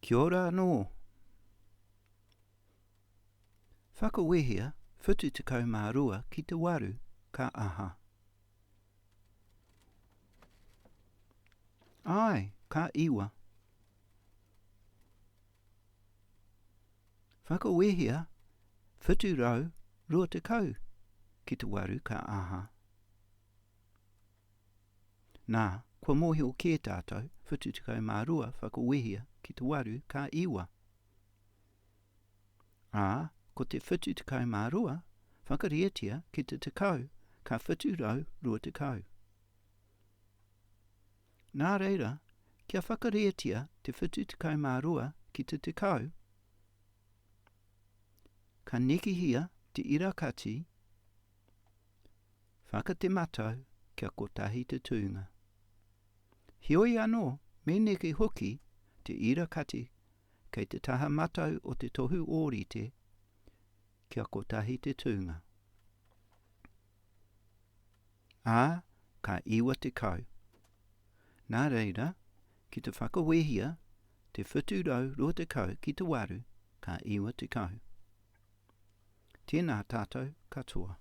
Kia ora anō. Whakawehea 72 ki te waru, ka aha? Āe, ka iwa. Whakawehea 720 ki te waru, ka aha? Nā, kua mōhio kē tātou, 72 whakawehea ki te waru ka iwa. Ā, ko te 72 whakarietia ki te 10 ka 720. Nā reira, kia whakarietia te 72 ki te 10, ka nekehia te irakati Whaka te matau kia kotahi te tūnga. Heoi anō, me neke hoki te ira kati kei te taha matau o te tohu ōrite kia kotahi te tūnga. Ā, ka 90. Nā reira, ki te whakawehia te 720 ki te waru, ka 90. Tēnā tātou katoa.